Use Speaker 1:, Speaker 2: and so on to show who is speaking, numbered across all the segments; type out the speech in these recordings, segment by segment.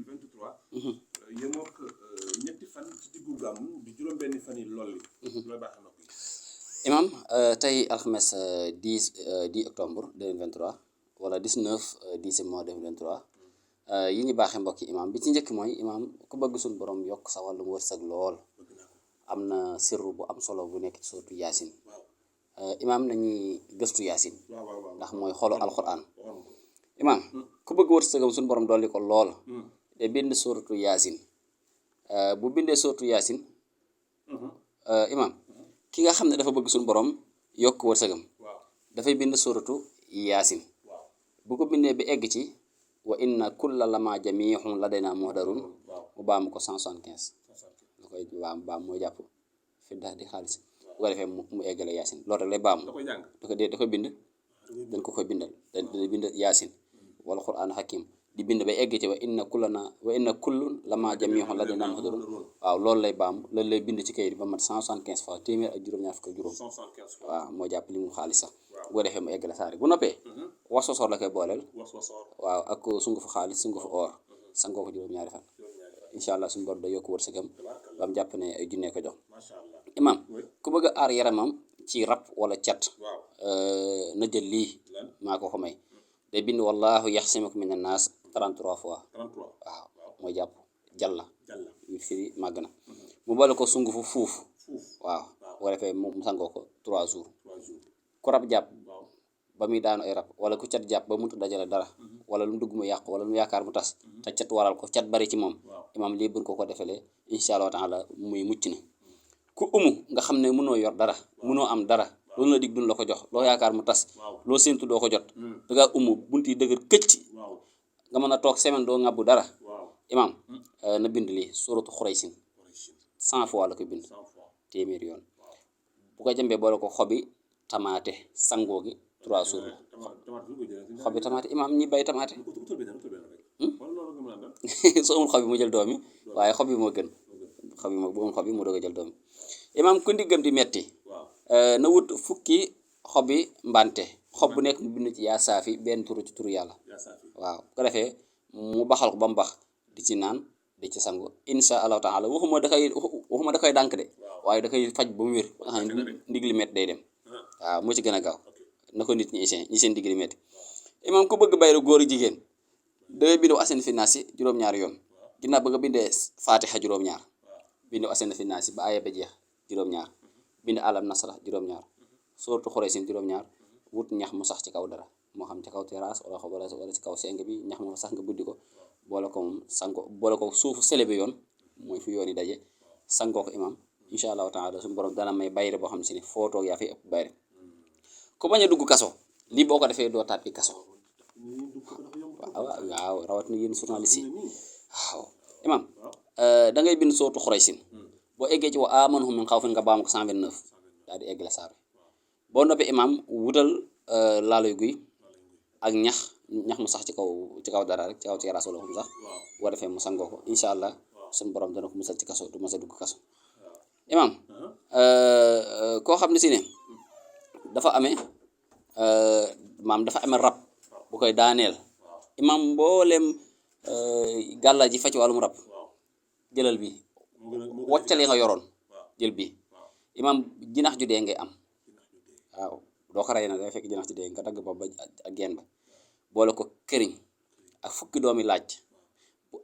Speaker 1: 2023 yemoo ak ñetti fan ci diggu gàmmu di juróom-benni fan yi lool li looy baax na ko
Speaker 2: imam tey alxames 10 octobre 2023 wala 19 mois 2023 yi ñu baaxee mbokki imam bi ci njëkk mooy imam ku bëgg suñu borom yokk sa wàllum wërsëg lool am na sirru bu am solo bu nekk ci sootu yaasin imam nañuy gëstu yaasin ndax mooy xolu alquran imam ku bëgg wërsëgam suñu borom dolli ko lool de bind sootu yaasin bu bindee sootu yaasin imam ki nga xam ne dafa bëgg suñu borom yokk wërsëgam dafay bind suratu yaasin bu ko bindee bi egg ci wa inna kulla lama jamiihun ladayna muhdarun mu baamu ko 175 la koy baam mooy jàpp fi daal di xaalis bu ko defee mu eggale yaasin loolu rek lay baamu da koy bind dañ ko koy bindal da bind yaasin wala qur'aan hakim di bind ba egg ci wa inna kullun lama jamiihun ladayna muhdarun waaw loolu lay baam loolu lay bind ci kayit ba mat 175 fois téeméer ak juróom-ñaar fukk ak juróom waaw moo jàpp li mu xaalis sax bu ko defee mu eggale saari bu noppee waswasoor la koy booleel waaw ak sungufu xaalis sungufu or sangoo ko juróom-ñaari fan incha allah suñu bor da yokk wërsëgam ba mu jàpp ne ay junne ko jox imam ku bëgg a aar yaramam ci rab wala cat na jël lii maa ko may day bind wallahu yaxsimuka mina naas 33 fois waaw mooy jàpp jàlla yu firi màgg na mu boole ko sungufu fuuf waaw bu ko defee mu sangoo ko 3 jours ku rab jàpp ba muy daanu ay rab wala ku cat jàpp ba mënut dajale dara wala lu mu dugg mu yàqu wala lu mu yaakaar mu tas te cat waral ko cat bari ci moom imam lii buñ ko defelee incha allah taala muy mucc na ku nga xam ne mënoo yor dara mënoo am dara loolu la dig duñ la ko jox loo yaakaar mu tas loo séntu doo ko jot da ngaa bunt yi dëgër këcc nga mën a toog semaine doo ŋàbbu dara imam na bind lii suratu xuraysin 100 fois la koy bind téeméer yoon bu ko jëmbee boole ko xobi tamaate sangoo gi 3 jours xobi tamaate imam ñi bay tamaate soo amul xob yi mu jël doom yi waaye xob yi moo gën xob yi moo bu amul xob yi mu doog a jël doom yi imam ku ndiggam di metti na wut fukki xobi mbante xob bu nekk mu bind ci yaa saafi benn turu ci turu yàlla waaw bu ko defee mu baxal ko ba mu bax di ci naan di ci sangu insha allahu taala waxuma da koy dànk de waaye da koy faj ba mu wér ba nga xam ne ndig li metti day dem waaw moo ci gën a gaaw na ko nit ñi seen ndig li metti imam ku bëgg bayra góor jigéen dangay bindu asen finance yi juróom-ñaar yoon ginnaaw ba nga bindee fatiha juróom-ñaar bindu asen finance yi ba aaya ba jeex juróom-ñaar bind alam nasra juróom-ñaar sooratu xuraysin juróom-ñaar wut ñax mu sax ci kaw dara moo xam ci kaw terrasse wala ci kaw seng bi ñax mu sax nga buddi ko boole ko moom sango boole ko suufu sele bi yoon mooy fu yoon yi daje sangoo ko imam incha allahu taala suñu borom dana may bayre boo xam si ne foo toog yaa fi ëpp bayre ku bañ a dugg kaso lii boo ko defee doo tàbbi kaso waaw rawatina yéen journaliste yi waaw imam da ngay bind sooratu xuraysin boo eggee ci wa amanhum min xawfin nga baam ko 129 daal di egg la saar boo noppee imam wutal laaloy guy ak ñax mu sax ci kaw dara rek ci kaw terrasse wala mu sax boo defee mu sangoo ko incha allah suñu borom dana ko musal ci kaso du mës a dugg kaso imam koo xam ne si ne dafa amee rab bu koy daaneel imam mboolem gàlla ji fa ci wàllum rab jëlal bi woccali nga yoroon jël bi imam jinax ju dee ngay am waaw doo ko rey nag dafay fekk jinax ju dee nga dagg bopp ba ak genn ba boole ko këriñ ak fukki doomi laaj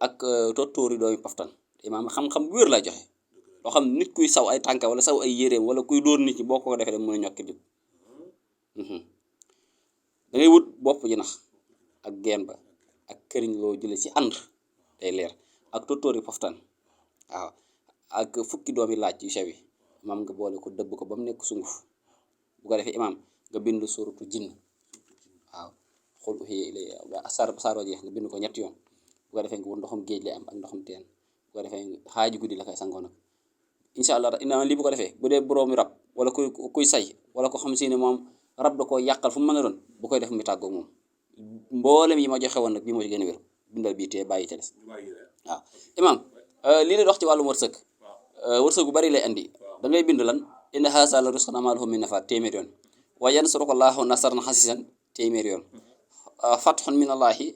Speaker 2: ak tóortóori doomi paftan imam xam-xam bu wér lay joxe loo xam nit kuy saw ay tànka wala saw ay yéreem wala kuy dóor nit ñi boo ko defee rek mën a ñokki dib da ngay wut bopp jinax ak genn ba ak këriñ loo jële ci ànd day leer ak tóortóori paftan waaw ak fukki doomi laaj yu sew yi imam nga boole ko dëbb ko ba mu nekk sunguf bu ko defee imam nga bind suratu jinn waaw xool uxiye ilay saaroo jeex nga bind ko ñetti yoon bu ko defee nga wut ndoxam géej lay am ak ndoxam teen bu ko defee xaaji guddi la koy sangoo nag incha allah lii bu ko defee bu dee boroomi rab wala kuy say wala ko xam si ne moom rab da koo yàqal fu mu mën a doon bu koy def mu tàggoog moom mboolem yi ma joxe woon nag bii moo ci gën a wér bindal bii te bàyyi ca des waaw imam lii la dox ci wàllum wërsëg wërsëg bu bari lay andi da ngay bind lan inna haasa la rizquna ma lahu min nafaad téeméer yoon wa yansuruka llaahu nasran xasiisan téeméer yoon fatxun min allaahi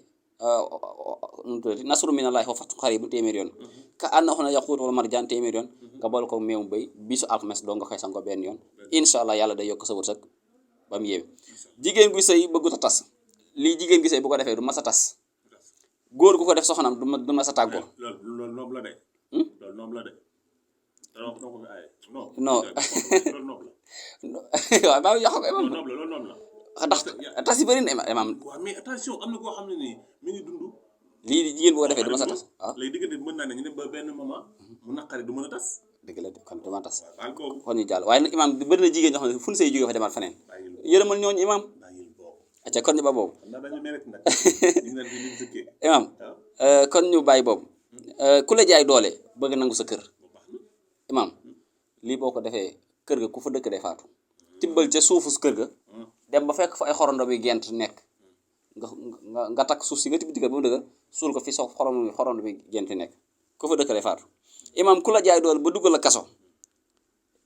Speaker 2: nu mu tuddati nasru minallahi wa fathun qaribun téeméer yoon ka annahu yaquut wal marjaan téeméer yoon nga boole ko meew béy bisu alxames doo nga koy sango benn yoon incha allah yàlla day yokk sa wërsëg ba mu yéeme jigéen guy sëy bëggut a tas lii jigéen gi sëy bu ko defee du mas a tas góor gu ko def soxnaam du mas a tàggoo
Speaker 1: loolu noob la de loolu noob la de doo ko fi aaye non loolu noob la
Speaker 2: waaw baa yoo xam imam
Speaker 1: loolu noob la
Speaker 2: ndax tas yi bëri na imam
Speaker 1: waaw mais attention am na koo xam ne nii mi ngi dund
Speaker 2: lii di jigéen bu ko defee du mas a tas waaw
Speaker 1: léegi diggante bi mën naa ne ñu dem ba benn moment mu naqari du mën a tas
Speaker 2: dëgg la kon du ma tas
Speaker 1: baal boobu
Speaker 2: kon ñu jàll waaye nag imam bëri na jigéen ñoo xam ne fu ñu say jógee fa demaat feneen yërëmal ñooñu imam
Speaker 1: bàyyil boobu
Speaker 2: acca kon ñu ba boobu
Speaker 1: xam naa dañu ne rek nag ñu ngi leen di lim sëkkee
Speaker 2: imam kon ñu bàyyi boobu ku la jaay doole bëgg nangu sa kër imam lii boo ko defee kër ga ku fa dëkk day faatu tibbal ca suufu kër ga dem ba fekk fa ay xorondo bi gent nekk nga takk suuf si nga tibb ci kër ba mu dëgër suul ko fi so xorondo bi gent nekk ku fa dëkk day faatu imam ku la jaay doole ba duggal la kaso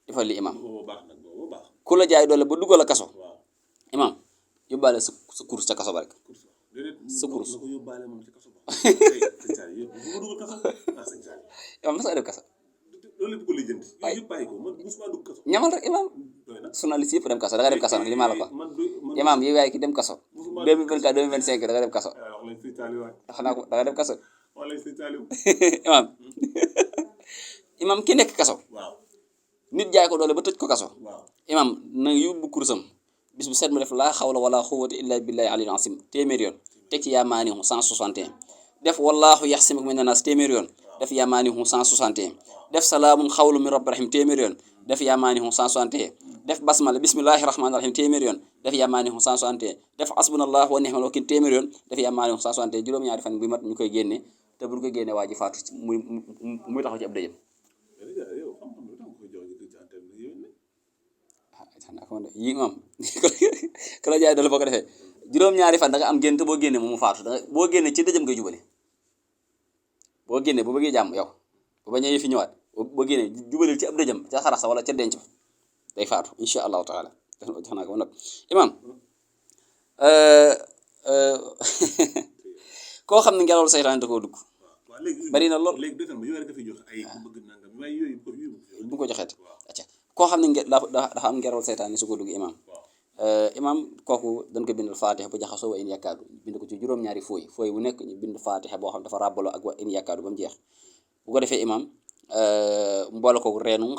Speaker 2: defal li imam
Speaker 1: boobu baax nag boobu baax
Speaker 2: ku la jaay doole ba duggal la kaso
Speaker 1: waaw
Speaker 2: imam yóbbaale sa kurus ca kaso ba rek sa kurus
Speaker 1: na ko yóbbaale moom ci kaso ba sëñ Saliou yëpp bu ma dugal kaso sëñ Saliou
Speaker 2: imam mas nga def kaso
Speaker 1: loolu lépp ko lijjanti yooyu yëpp bàyyi ko man musuma dugg kaso
Speaker 2: ñamal rek imam
Speaker 1: doy na
Speaker 2: journaliste yëpp dem kaso da nga dem kaso nag li maa la ko
Speaker 1: man
Speaker 2: imam yow yaay ki dem kaso 2024 2025 da nga dem kaso
Speaker 1: wax lañ sëñ Saliou waay
Speaker 2: xanaa ko da nga dem kaso
Speaker 1: wax lañ sëñ Saliou
Speaker 2: imam imam ki nekk kaso
Speaker 1: waaw
Speaker 2: nit jaay ko doole ba tëj ko kaso
Speaker 1: waaw
Speaker 2: imam na yóbbu kursam bis bu set mu def laa xawla wala xuwwata illa billahi aliyil azim téeméer yoon teg ci yaa maanihu 161 def wallaahu yaxsimuka mina naas téeméer yoon def yaa maanihu 161 def salaamun xawlu min rabbi rahim téeméer yoon def yaa maanihu 161 def basmala bismillahi rahmaani rahim téeméer yoon def yaa maanihu 161 def asbunallahu wa ni'mal wakiil téeméer yoon def yaa maanihu 161 juróom-ñaari fan bi mat ñu koy génne te bu ñu koy génne waa ji faatu ci muy taxaw ci ab dëjëm
Speaker 1: yow xam-xam lu tax nga koy jox ci antenne bi yow ne
Speaker 2: xanaa ko yi imam ku la jaay doole boo ko defee juróom-ñaari fan da nga am génn te boo génne moom mu faatu da nga boo génne ci dëjëm ngay jubale boo génne bu bëggee jàmm yow bu bañee fi ñëwaat boo génne jubaleel ci ab dëjëm ca xarax sa wala ca denc ba day faatu insha allahu taala jox naa ko ba nag imam koo xam ne ngelaw saytaan da koo dugg
Speaker 1: waaw léegi
Speaker 2: bari na lool
Speaker 1: léegi dëgg ma yow rek nga fi jox ay ku bëgg nangam waaye yooyu
Speaker 2: bu ko joxeeti acca koo xam ne dafa am ngelaw saytaan ni su ko dugg imam imam kooku dañ ko bindal fatiha bu jaxasoo wa in yakkaadu bind ko ci juróom-ñaari fooy bu nekk ñu bind fatiha boo xam dafa ràbbaloo ak wa in yakkaadu ba mu jeex bu ko defee imam mboole ko reenum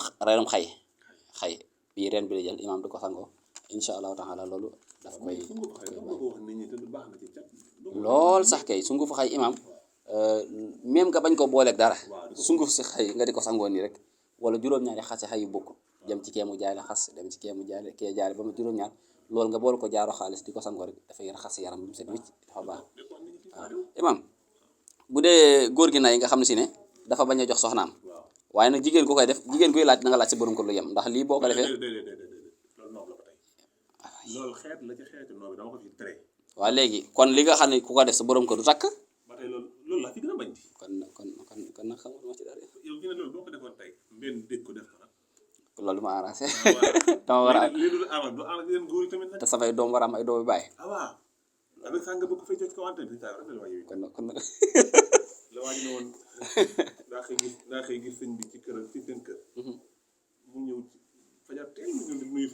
Speaker 2: xay bii reen bi la jël imam di ko sangoo insha allahu taala loolu daf koy lool sax kay sunguf xay imam même nga bañ ko booleeg dara sunguf si xay nga di ko sangoo nii rek wala juróom-ñaari xase xay yu bokk dem ci kee mu jaay la xas dem ci kee mu jaay la kee jaay ba mu juróom-ñaar loolu nga boole ko jaaro xaalis di ko sangoo rek dafay raxas yaram bi mu set wicc dafa baax waaw imam bu dee góor gi nay nga xam ne si ne dafa bañ a jox soxnaam waaye nag jigéen ku koy def jigéen kuy laaj na nga laaj si borom ko lu yem ndax lii boo ko defee
Speaker 1: loolu noob la ba tey loolu xeet la ci xeetu noob bi dama ko fi tere
Speaker 2: waaw léegi kon li nga xam ne ku ko def sa borom ko du takk
Speaker 1: ba tey loolu la fi gën a bañ di
Speaker 2: kon nag xamul ma ci dara
Speaker 1: yow gi ne loolu boo ko defoon tey mbenn dégg ko def ko nag
Speaker 2: loolu ma arrangé dama war a
Speaker 1: lii du arrangé yéen góor yi tamit nag
Speaker 2: te samay doom war a am ay doomu baay
Speaker 1: ah waaw avec ça nga bëgg ko fay jot ko antenne bi saa rek la waa yow
Speaker 2: kon nag
Speaker 1: la waa ji ne woon daa xëy gis sëñ bi ci kër ci seen kër mu ñëw fajar teel mu ñëw di nuyu